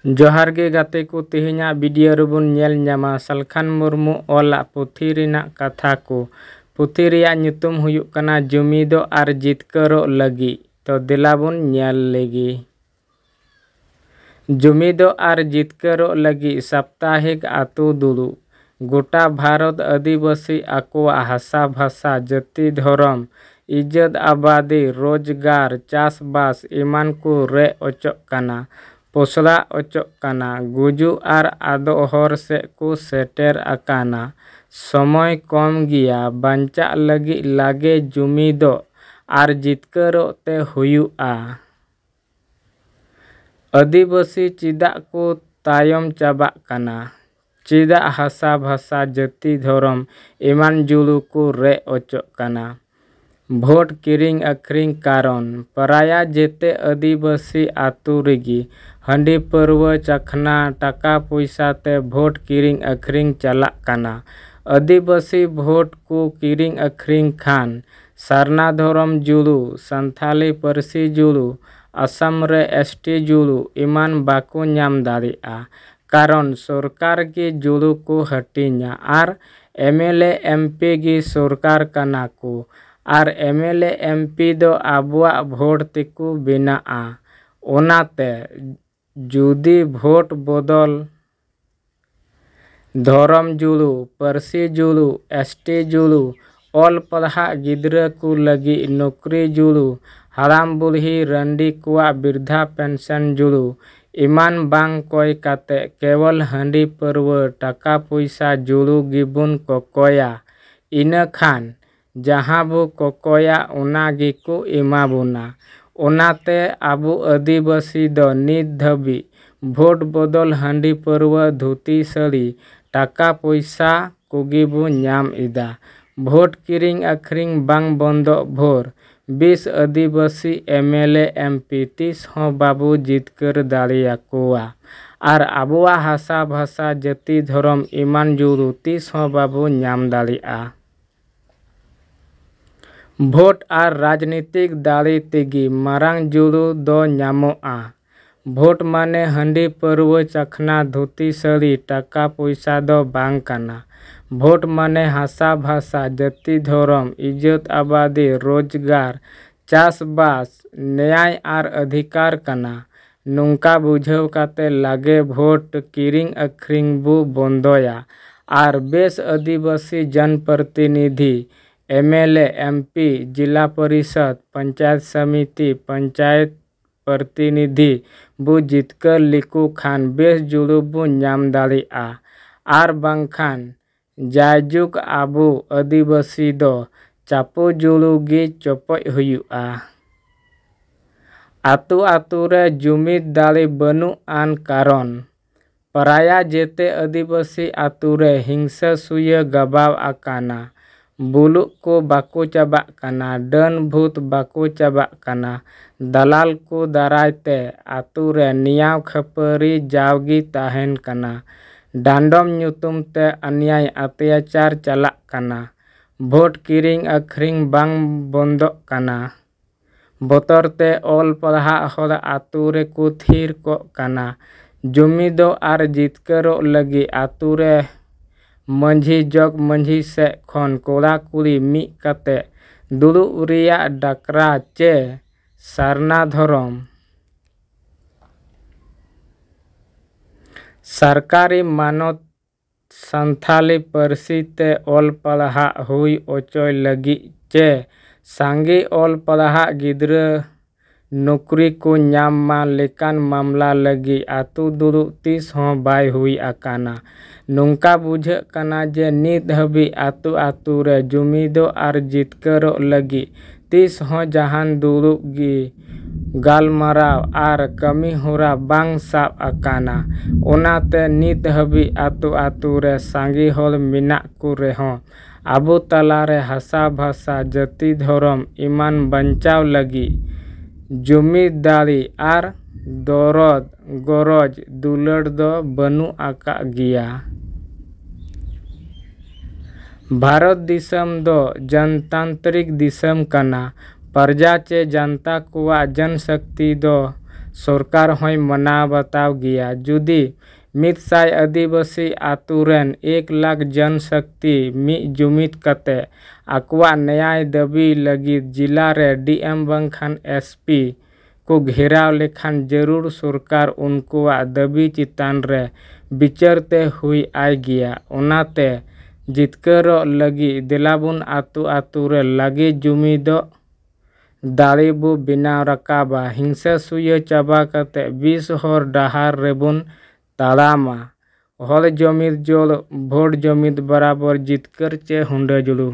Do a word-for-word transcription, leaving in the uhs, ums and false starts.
ᱡᱚᱦᱟᱨ ᱜᱮ ᱜᱟᱛᱮ ᱠᱚ, ᱛᱮᱦᱮᱧᱟᱜ ᱵᱷᱤᱰᱤᱭᱳ ᱨᱮᱵᱚᱱ ᱧᱮᱞ ᱧᱟᱢᱟ ᱥᱟᱞᱠᱷᱟᱱ ᱢᱩᱨᱢᱩ ᱚᱞᱟᱜ ᱯᱩᱛᱷᱤ ᱨᱮᱱᱟᱜ ᱠᱟᱛᱷᱟ ᱠᱚ᱾ ᱯᱩᱛᱷᱤ ᱨᱮᱭᱟᱜ ᱧᱩᱛᱩᱢ ᱦᱩᱭᱩᱜ ᱠᱟᱱᱟ ᱡᱩᱢᱤᱫᱚᱜ ᱟᱨ ᱡᱤᱛᱠᱟᱹᱨᱚᱜ ᱞᱟᱹᱜᱤᱫ᱾ ᱛᱚ ᱫᱮᱞᱟ ᱵᱚᱱ ᱧᱮᱞ ᱞᱮᱜᱮ᱾ ᱡᱩᱢᱤᱫᱚᱜ ᱟᱨ ᱡᱤᱛᱠᱟᱹᱨᱚᱜ ᱞᱟᱹᱜᱤᱫ ᱥᱟᱯᱛᱟᱦᱤᱠ ᱟᱹᱛᱩ ᱫᱩᱲᱩᱵ᱾ ᱜᱚᱴᱟ ᱵᱷᱟᱨᱚᱛ ᱟᱹᱫᱤᱵᱟᱹᱥᱤ ᱟᱠᱚᱣᱟᱜ ᱦᱟᱥᱟ ᱵᱷᱟᱥᱟ, ᱡᱟᱹᱛᱤ ᱫᱷᱚᱨᱚᱢ, ᱤᱡᱽᱡᱚᱛ ᱟᱵᱟᱫᱤ, ᱨᱳᱡᱽᱜᱟᱨ, ᱪᱟᱥᱵᱟᱥ ᱮᱢᱟᱱ ᱠᱚ ᱨᱮᱡ ᱚᱪᱚᱜ ᱠᱟᱱᱟ, ᱯᱚᱥᱲᱟ ᱚᱪᱚᱜ ᱠᱟᱱᱟ, ᱜᱩᱡᱩᱜ ᱟᱨ ᱟᱫᱚᱜ ᱦᱚᱨ ᱥᱮᱫ ᱠᱚ ᱥᱮᱴᱮᱨ ᱟᱠᱟᱱᱟ᱾ ᱥᱚᱢᱚᱭ ᱠᱚᱢ ᱜᱮᱭᱟ, ᱵᱟᱧᱪᱟᱜ ᱞᱟᱹᱜᱤᱫ ᱞᱟᱜᱮ ᱡᱩᱢᱤᱫᱚᱜ ᱟᱨ ᱡᱤᱛᱠᱟᱹᱨᱚᱜ ᱛᱮ ᱦᱩᱭᱩᱜᱼᱟ᱾ ᱟᱹᱫᱤᱵᱟᱹᱥᱤ ᱪᱮᱫᱟᱜ ᱠᱚ ᱛᱟᱭᱚᱢ ᱪᱟᱵᱟᱜ ᱠᱟᱱᱟ? ᱪᱮᱫᱟᱜ ᱦᱟᱥᱟ ᱵᱷᱟᱥᱟ, ᱡᱟᱹᱛᱤ ᱫᱷᱚᱨᱚᱢ ᱮᱢᱟᱱ ᱡᱩᱲᱩ ᱠᱚ ᱨᱮᱡ ᱚᱪᱚᱜ ᱠᱟᱱᱟ? ᱵᱷᱳᱴ ᱠᱤᱨᱤᱧ ᱟᱹᱠᱷᱨᱤᱧ ᱠᱟᱨᱚᱱ᱾ ᱯᱨᱟᱭᱟ ᱡᱮᱛᱮ ᱟᱹᱫᱤᱵᱟᱹᱥᱤ ᱟᱛᱳ ᱨᱮᱜᱮ ᱦᱟᱺᱰᱤ ᱯᱟᱹᱨᱣᱟᱹ ᱪᱟᱠᱷᱱᱟ ᱴᱟᱠᱟ ᱯᱚᱭᱥᱟ ᱛᱮ ᱵᱷᱳᱴ ᱠᱤᱨᱤᱧ ᱟᱹᱠᱷᱨᱤᱧ ᱪᱟᱞᱟᱜ ᱠᱟᱱᱟ᱾ ᱟᱹᱫᱤᱵᱟᱹᱥᱤ ᱵᱷᱳᱴ ᱠᱚ ᱠᱤᱨᱤᱧ ᱟᱹᱠᱷᱨᱤᱧ ᱠᱷᱟᱱ ᱥᱟᱨᱱᱟ ᱫᱷᱚᱨᱚᱢ ᱡᱩᱲᱩ, ᱥᱟᱱᱛᱷᱟᱞᱤ ᱯᱟᱹᱨᱥᱤ ᱡᱩᱲᱩ, ᱟᱥᱟᱢ ᱨᱮ ᱮᱥ ᱴᱤ ᱡᱩᱲᱩ ᱮᱢᱟᱱ ᱵᱟᱠᱚ ᱧᱟᱢ ᱫᱟᱲᱮᱭᱟᱜᱼᱟ᱾ ᱠᱟᱨᱚᱱ ᱥᱚᱨᱠᱟᱨ ᱜᱮ ᱡᱩᱲᱩ ᱠᱚ ᱦᱟᱹᱴᱤᱧᱟ ᱟᱨ M L A M P ᱜᱮ ᱥᱚᱨᱠᱟᱨ ᱠᱟᱱᱟ ᱠᱚ ᱟᱨ M L A M P ᱫᱚ ᱟᱵᱚᱣᱟᱜ ᱵᱷᱳᱴ ᱛᱮᱠᱚ ᱵᱮᱱᱟᱜᱼᱟ᱾ ᱚᱱᱟᱛᱮ ᱡᱩᱫᱤ ᱵᱷᱳᱴ ᱵᱚᱫᱚᱞ ᱫᱷᱚᱨᱚᱢ ᱡᱩᱲᱩ, ᱯᱟᱹᱨᱥᱤ ᱡᱩᱲᱩ, ᱮᱥ ᱴᱤ ᱡᱩᱲᱩ, ᱚᱞ ᱯᱟᱲᱦᱟᱜ ᱜᱤᱫᱽᱨᱟᱹ ᱠᱚ ᱞᱟᱹᱜᱤᱫ ᱱᱚᱠᱨᱤ ᱡᱩᱲᱩ, ᱦᱟᱲᱟᱢ ᱵᱩᱲᱦᱤ ᱨᱟᱺᱰᱤ ᱠᱚᱣᱟᱜ ᱵᱤᱨᱫᱷᱟ ᱯᱮᱱᱥᱚᱱ ᱡᱩᱲᱩ, ᱮᱢᱟᱱ ᱵᱟᱝ ᱠᱚᱭ ᱠᱟᱛᱮ ᱠᱮᱣᱚᱞ ᱦᱟᱺᱰᱤ ᱯᱟᱹᱨᱣᱟᱹ ᱴᱟᱠᱟ ᱯᱚᱭᱥᱟ ᱡᱩᱲᱩ ᱜᱮᱵᱚᱱ ᱠᱚᱠᱚᱭᱟ᱾ ᱤᱱᱟᱹ ᱠᱷᱟᱱ ᱡᱟᱦᱟᱸ ᱵᱚ ᱠᱚᱠᱚᱭᱟ ᱚᱱᱟ ᱜᱮᱠᱚ ᱮᱢᱟ ᱵᱚᱱᱟ᱾ ᱚᱱᱟᱛᱮ ᱟᱵᱚ ᱟᱹᱫᱤᱵᱟᱹᱥᱤ ᱫᱚ ᱱᱤᱛ ᱫᱷᱟᱹᱵᱤᱡ ᱵᱷᱳᱴ ᱵᱚᱫᱚᱞ ᱦᱟᱺᱰᱤ ᱯᱟᱹᱨᱣᱟᱹ, ᱫᱷᱩᱛᱤ ᱥᱟᱹᱲᱤ, ᱴᱟᱠᱟ ᱯᱚᱭᱥᱟ ᱠᱚᱜᱮ ᱵᱚ ᱧᱟᱢ ᱮᱫᱟ᱾ ᱵᱷᱳᱴ ᱠᱤᱨᱤᱧ ᱟᱹᱠᱷᱨᱤᱧ ᱵᱟᱝ ᱵᱚᱱᱫᱚᱜ ᱵᱷᱳᱨ ᱵᱤᱥ ᱟᱹᱫᱤᱵᱟᱹᱥᱤ M L A M P ᱛᱤᱥ ᱦᱚᱸ ᱵᱟᱵᱚ ᱡᱤᱛᱠᱟᱹᱨ ᱫᱟᱲᱮᱭᱟᱠᱚᱣᱟ ᱟᱨ ᱟᱵᱚᱣᱟᱜ ᱦᱟᱥᱟ ᱵᱷᱟᱥᱟ, ᱡᱟᱹᱛᱤ ᱫᱷᱚᱨᱚᱢ ᱮᱢᱟᱱ ᱡᱩᱲᱩ ᱛᱤᱥ ᱦᱚᱸ ᱵᱟᱵᱚ ᱧᱟᱢ ᱫᱟᱲᱮᱭᱟᱜᱼᱟ᱾ ᱵᱷᱳᱴ ᱟᱨ ᱨᱟᱡᱽᱱᱤᱛᱤᱠ ᱫᱟᱲᱮ ᱛᱮᱜᱮ ᱢᱟᱨᱟᱝ ᱡᱩᱲᱩ ᱫᱚ ᱧᱟᱢᱚᱜᱼᱟ᱾ ᱵᱷᱳᱴ ᱢᱟᱱᱮ ᱦᱟᱺᱰᱤ ᱯᱟᱹᱨᱣᱟᱹ ᱪᱟᱠᱷᱱᱟ ᱫᱷᱩᱛᱤ ᱥᱟᱹᱲᱤ ᱴᱟᱠᱟ ᱯᱚᱭᱥᱟ ᱫᱚ ᱵᱟᱝ ᱠᱟᱱᱟ᱾ ᱵᱷᱳᱴ ᱢᱟᱱᱮ ᱦᱟᱥᱟ ᱵᱷᱟᱥᱟ ᱡᱟᱹᱛᱤ ᱫᱷᱚᱨᱚᱢ ᱤᱡᱽᱡᱚᱛ ᱟᱵᱟᱫᱤ ᱨᱳᱡᱽᱜᱟᱨ ᱪᱟᱥᱵᱟᱥ ᱱᱮᱭᱟᱭ ᱟᱨ ᱚᱫᱷᱤᱠᱟᱨ ᱠᱟᱱᱟ᱾ ᱱᱚᱝᱠᱟ ᱵᱩᱡᱷᱟᱹᱣ ᱠᱟᱛᱮ ᱞᱟᱜᱮ ᱵᱷᱳᱴ ᱠᱤᱨᱤᱧ ᱟᱹᱠᱷᱨᱤᱧ ᱵᱚ ᱵᱚᱱᱫᱚᱭᱟ ᱟᱨ ᱵᱮᱥ ᱟᱹᱫᱤᱵᱟᱹᱥᱤ ᱡᱚᱱᱯᱨᱚᱛᱤᱱᱤᱫᱷᱤ, M L A, M P, ᱡᱤᱞᱟ ᱯᱚᱨᱤᱥᱚᱫᱽ, ᱯᱚᱧᱪᱟᱭᱮᱛ ᱥᱚᱢᱤᱛᱤ, ᱯᱚᱧᱪᱟᱭᱮᱛ ᱯᱨᱚᱛᱤᱱᱤᱫᱷᱤ ᱵᱚ ᱡᱤᱛᱠᱟᱹᱨ ᱞᱮᱠᱚ ᱠᱷᱟᱱ ᱵᱮᱥ ᱡᱩᱲᱩ ᱵᱚ ᱧᱟᱢ ᱫᱟᱲᱮᱭᱟᱜᱼᱟ᱾ ᱟᱨ ᱵᱟᱝᱠᱷᱟᱱ ᱡᱟᱭᱡᱩᱜᱽ ᱟᱵᱚ ᱟᱹᱫᱤᱵᱟᱹᱥᱤ ᱫᱚ ᱪᱟᱯᱚ ᱡᱩᱲᱩ ᱜᱮ ᱪᱚᱯᱚᱡ ᱦᱩᱭᱩᱜᱼᱟ᱾ ᱟᱛᱳ ᱟᱛᱳ ᱨᱮ ᱡᱩᱢᱤᱫ ᱫᱟᱲᱮ ᱵᱟᱹᱱᱩᱜ ᱟᱱ ᱠᱟᱨᱚᱱ ᱯᱨᱟᱭᱟ ᱡᱮᱛᱮ ᱟᱹᱫᱤᱵᱟᱹᱥᱤ ᱟᱛᱳ ᱨᱮ ᱦᱤᱝᱥᱟᱹ ᱥᱩᱭᱟᱹ ᱜᱟᱵᱟᱣ ᱟᱠᱟᱱᱟ᱾ ᱵᱩᱞᱩᱜ ᱠᱚ ᱵᱟᱠᱚ ᱪᱟᱵᱟᱜ ᱠᱟᱱᱟ, ᱰᱟᱹᱱ ᱵᱷᱩᱛ ᱵᱟᱠᱚ ᱪᱟᱵᱟᱜ ᱠᱟᱱᱟ, ᱫᱟᱞᱟᱞ ᱠᱚ ᱫᱟᱨᱟᱭ ᱛᱮ ᱟᱛᱳ ᱨᱮ ᱱᱮᱭᱟᱣ ᱠᱷᱟᱹᱯᱟᱹᱨᱤ ᱡᱟᱣᱜᱮ ᱛᱟᱦᱮᱱ ᱠᱟᱱᱟ᱾ ᱰᱟᱸᱰᱚᱢ ᱧᱩᱛᱩᱢ ᱛᱮ ᱚᱱᱭᱟᱭ ᱚᱛᱭᱟᱪᱟᱨ ᱪᱟᱞᱟᱜ ᱠᱟᱱᱟ᱾ ᱵᱷᱳᱴ ᱠᱤᱨᱤᱧ ᱟᱹᱠᱷᱨᱤᱧ ᱵᱟᱝ ᱵᱚᱱᱫᱚᱜ ᱠᱟᱱᱟ᱾ ᱵᱚᱛᱚᱨ ᱛᱮ ᱚᱞ ᱯᱟᱲᱦᱟᱜ ᱦᱚᱲ ᱟᱛᱳ ᱨᱮᱠᱚ ᱛᱷᱤᱨ ᱠᱚᱜ ᱠᱟᱱᱟ᱾ ᱡᱩᱢᱤᱫᱚᱜ ᱟᱨ ᱡᱤᱛᱠᱟᱹᱨᱚᱜ ᱞᱟᱹᱜᱤᱫ ᱟᱛᱳ ᱨᱮ ᱢᱟᱹᱡᱷᱤ ᱡᱚᱜᱽ ᱢᱟᱹᱡᱷᱤ ᱥᱮᱫ ᱠᱷᱚᱱ ᱠᱚᱲᱟ ᱠᱩᱲᱤ ᱢᱤᱫ ᱠᱟᱛᱮ ᱫᱩᱲᱩᱵ ᱨᱮᱭᱟᱜ ᱰᱟᱠᱨᱟ ᱪᱮ ᱥᱟᱨᱱᱟ ᱫᱷᱚᱨᱚᱢ ᱥᱚᱨᱠᱟᱨᱤ ᱢᱟᱱᱚᱛ ᱥᱟᱱᱛᱷᱟᱞᱤ ᱯᱟᱹᱨᱥᱤ ᱛᱮ ᱚᱞ ᱯᱟᱲᱦᱟᱜ ᱦᱩᱭ ᱚᱪᱚᱭ ᱞᱟᱹᱜᱤᱫ ᱪᱮ ᱥᱟᱸᱜᱮ ᱚᱞ ᱯᱟᱲᱦᱟᱜ ᱜᱤᱫᱽᱨᱟᱹ ᱱᱚᱠᱨᱤ ᱠᱚ ᱧᱟᱢ ᱢᱟ ᱞᱮᱠᱟᱱ ᱢᱟᱢᱞᱟ ᱞᱟᱹᱜᱤᱫ ᱟᱛᱳ ᱫᱩᱲᱩᱵ ᱛᱤᱥ ᱦᱚᱸ ᱵᱟᱭ ᱦᱩᱭ ᱟᱠᱟᱱᱟ᱾ ᱱᱚᱝᱠᱟ ᱵᱩᱡᱷᱟᱹᱜ ᱠᱟᱱᱟ ᱡᱮ ᱱᱤᱛ ᱦᱟᱹᱵᱤᱡ ᱟᱛᱳ ᱟᱛᱳ ᱨᱮ ᱡᱩᱢᱤᱫᱚᱜ ᱟᱨ ᱡᱤᱛᱠᱟᱹᱨᱚᱜ ᱞᱟᱹᱜᱤᱫ ᱛᱤᱥ ᱦᱚᱸ ᱡᱟᱦᱟᱱ ᱫᱩᱲᱩᱵ ᱜᱮ ᱜᱟᱞᱢᱟᱨᱟᱣ ᱟᱨ ᱠᱟᱹᱢᱤ ᱦᱚᱨᱟ ᱵᱟᱝ ᱥᱟᱵ ᱟᱠᱟᱱᱟ᱾ ᱚᱱᱟᱛᱮ ᱱᱤᱛ ᱦᱟᱹᱵᱤᱡ ᱟᱛᱳ ᱟᱛᱳ ᱨᱮ ᱥᱟᱸᱜᱮ ᱦᱚᱲ ᱢᱮᱱᱟᱜ ᱠᱚ ᱨᱮᱦᱚᱸ ᱟᱵᱚ ᱛᱟᱞᱟᱨᱮ ᱦᱟᱥᱟ ᱵᱷᱟᱥᱟ ᱡᱟᱹᱛᱤ ᱫᱷᱚᱨᱚᱢ ᱮᱢᱟᱱ ᱵᱟᱧᱪᱟᱣ ᱞᱟᱹᱜᱤᱫ ᱡᱩᱢᱤᱫ ᱫᱟᱲᱮ ᱟᱨ ᱫᱚᱨᱚᱫ ᱜᱚᱨᱚᱡᱽ ᱫᱩᱞᱟᱹᱲ ᱫᱚ ᱵᱟᱹᱱᱩᱜ ᱟᱠᱟᱫ ᱜᱮᱭᱟ᱾ ᱵᱷᱟᱨᱚᱛ ᱫᱤᱥᱚᱢ ᱫᱚ ᱡᱚᱱᱛᱟᱱᱛᱨᱤᱠ ᱫᱤᱥᱚᱢ ᱠᱟᱱᱟ᱾ ᱯᱨᱚᱡᱟ ᱪᱮ ᱡᱟᱱᱛᱟ ᱠᱚᱣᱟᱜ ᱡᱚᱱᱥᱚᱠᱛᱤ ᱫᱚ ᱥᱚᱨᱠᱟᱨ ᱦᱚᱸᱭ ᱢᱟᱱᱟᱣ ᱵᱟᱛᱟᱣ ᱜᱮᱭᱟ᱾ ᱡᱩᱫᱤ ᱢᱤᱫ ᱥᱟᱭ ᱟᱹᱫᱤᱵᱟᱹᱥᱤ ᱟᱛᱳ ᱨᱮᱱ ᱮᱠ ᱞᱟᱠᱷ ᱡᱚᱱ ᱥᱚᱠᱛᱤ ᱢᱤᱫ ᱡᱩᱢᱤᱫ ᱠᱟᱛᱮ ᱟᱠᱚᱣᱟᱜ ᱱᱮᱭᱟᱭ ᱫᱟᱹᱵᱤ ᱞᱟᱹᱜᱤᱫ ᱡᱤᱞᱟ ᱨᱮ ᱰᱤ ᱮᱢ ᱵᱟᱝᱠᱷᱟᱱ ᱮᱥ ᱯᱤ ᱠᱚ ᱜᱷᱮᱨᱟᱣ ᱞᱮᱠᱷᱟᱱ ᱡᱟᱹᱨᱩᱲ ᱥᱚᱨᱠᱟᱨ ᱩᱱᱠᱩᱣᱟᱜ ᱫᱟᱹᱵᱤ ᱪᱮᱛᱟᱱ ᱨᱮ ᱵᱤᱪᱟᱹᱨ ᱛᱮ ᱦᱩᱭ ᱟᱭ ᱜᱮᱭᱟ᱾ ᱚᱱᱟᱛᱮ ᱡᱤᱛᱠᱟᱹᱨᱚᱜ ᱞᱟᱹᱜᱤᱫ ᱫᱮᱞᱟᱵᱚᱱ ᱟᱛᱳ ᱟᱛᱳ ᱨᱮ ᱞᱟᱜᱮ ᱡᱩᱢᱤᱫᱚᱜ ᱫᱟᱲᱮ ᱵᱚ ᱵᱮᱱᱟᱣ ᱨᱟᱠᱟᱵᱟ᱾ ᱦᱤᱝᱥᱟᱹ ᱥᱩᱭᱟᱹ ᱪᱟᱵᱟ ᱠᱟᱛᱮ ᱵᱤᱥ ᱦᱚᱨ ᱰᱟᱦᱟᱨ ᱨᱮᱵᱚᱱ ᱛᱟᱲᱟᱢᱟ᱾ ᱦᱚᱲ ᱡᱚᱢᱤᱫ ᱡᱚᱲ, ᱵᱷᱳᱴ ᱡᱚᱢᱤᱫ ᱵᱟᱨᱟᱵᱚᱨ, ᱡᱤᱛᱠᱟᱹᱨ ᱪᱮ ᱦᱩᱸᱰᱟᱹ ᱡᱩᱲᱩ᱾